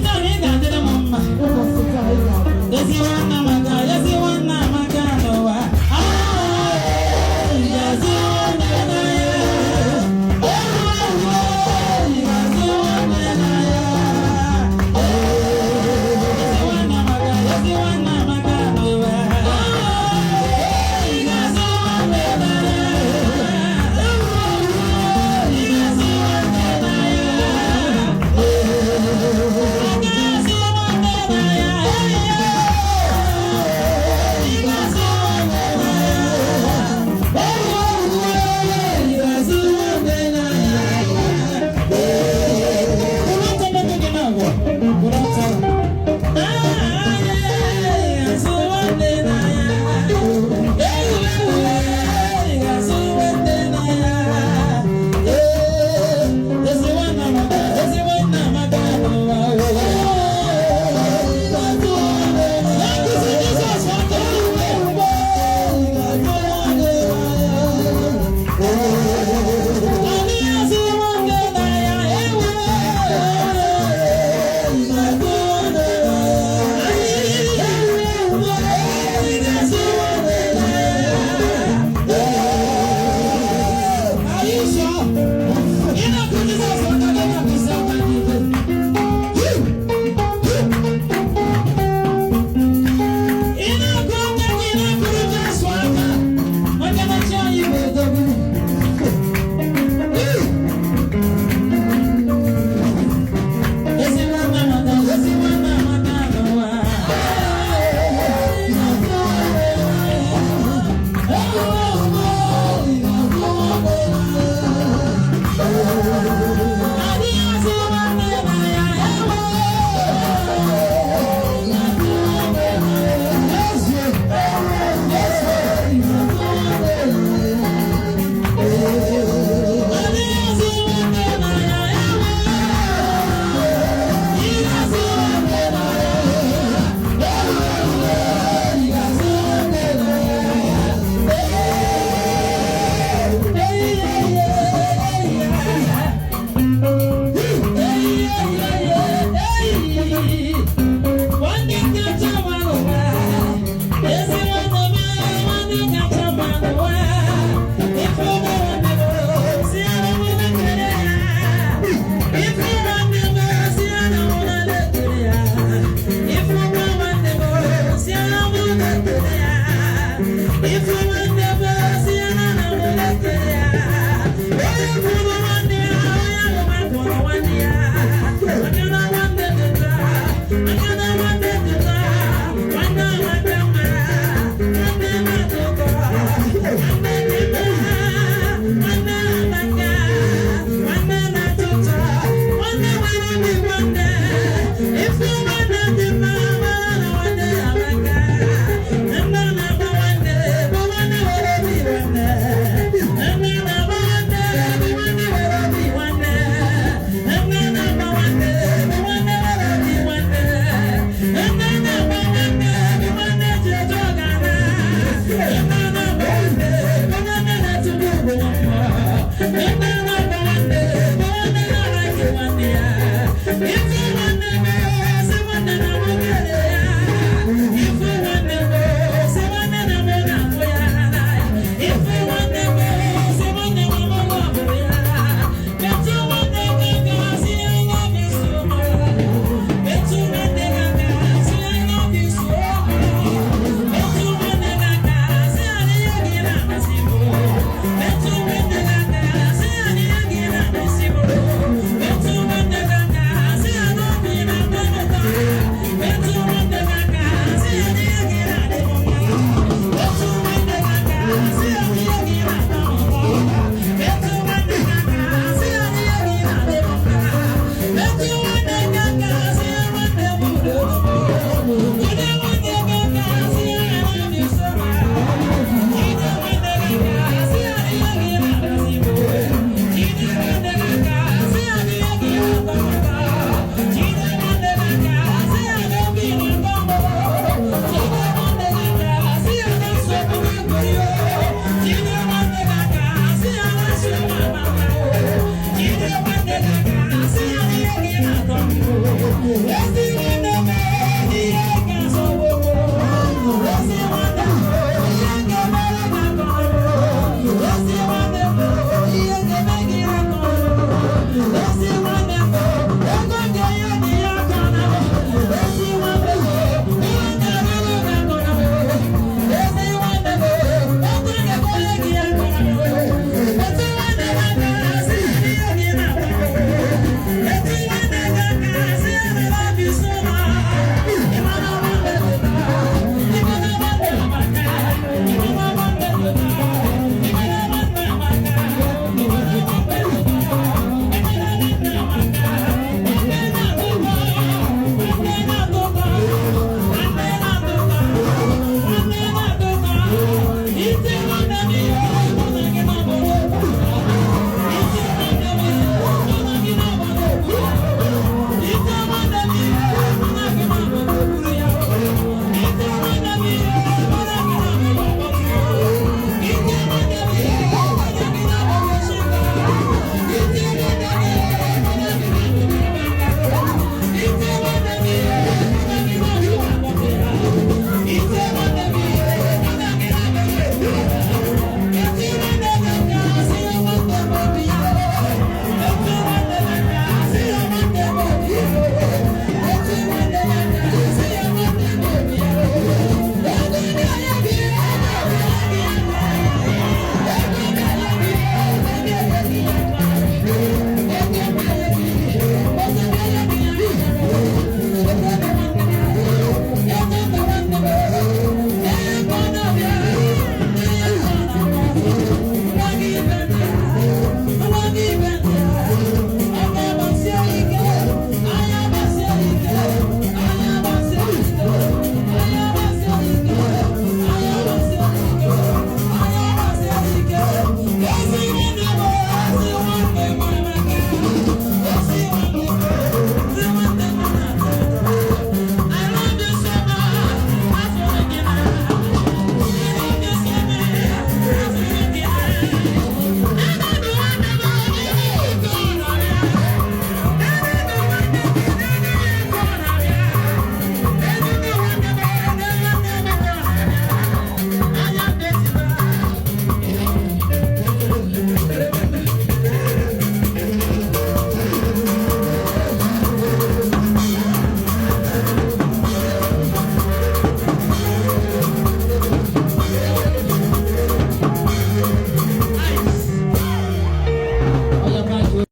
taa ị ga-adịrị m mma. Ụbọchị taa ị ga-adịrị. Ezi nwanne amaka, ezi nwanne amaka n'ụwa. Ị ga-azụ nwanne n'ahịa. Ị ga-azụ nwanne n'ahịa. Ezi nwanne amaka, ezi nwanne amaka n'ụwa. Ị ga-azụ nwanne n'ahịa. Ị ga-azụ nwanne n'ahịa. Ị ga-azụ nwanne n'ahịa. Ị ga-azụ nwanne n'ahịa. Ị ga-azụ nwanne n'ahịa. Kwụrụ ọtọ n'ebe gị na-agwọ. Kwụrụ ọtọ. Ị ga-azụ nwanne n'ahịa. Ị ga-azụ nwanne n'ahịa. Ezi nwanne amaka, ezi nwanne amaka n'ụwa. Na-akụzi Jizọs aka. Ị ga-azụ nwanne n'ahịa. Anyị azụ nwanne n'ahịa. Ewe. Ị ga-azụ nwanne n'ahịa. Ị ga-azụ nwanne n'ahịa. Are you sure? Ị na-akụ Jizọs aka gị na-akụzi aka n'ike. Ị na-akụ aka gị na-akụrụ Jesu aka maka na chi anyị bụ odogwu. Ezi nwanne amaka, ezi nwanne amaka n'ụwa. Adịghị azụ nwanne n'ahịa, ewo. N'ezie, n'ezie. Adịghị azụ nwanne n'ahịa, ewo. Ị ga-azụ nwanne n'ahịa. Ị ga-azụ nwanne n'ahịa. Nwanne kacha mma n'ụwa, ezi nwanne m, nwanne kacha mma n'ụwa.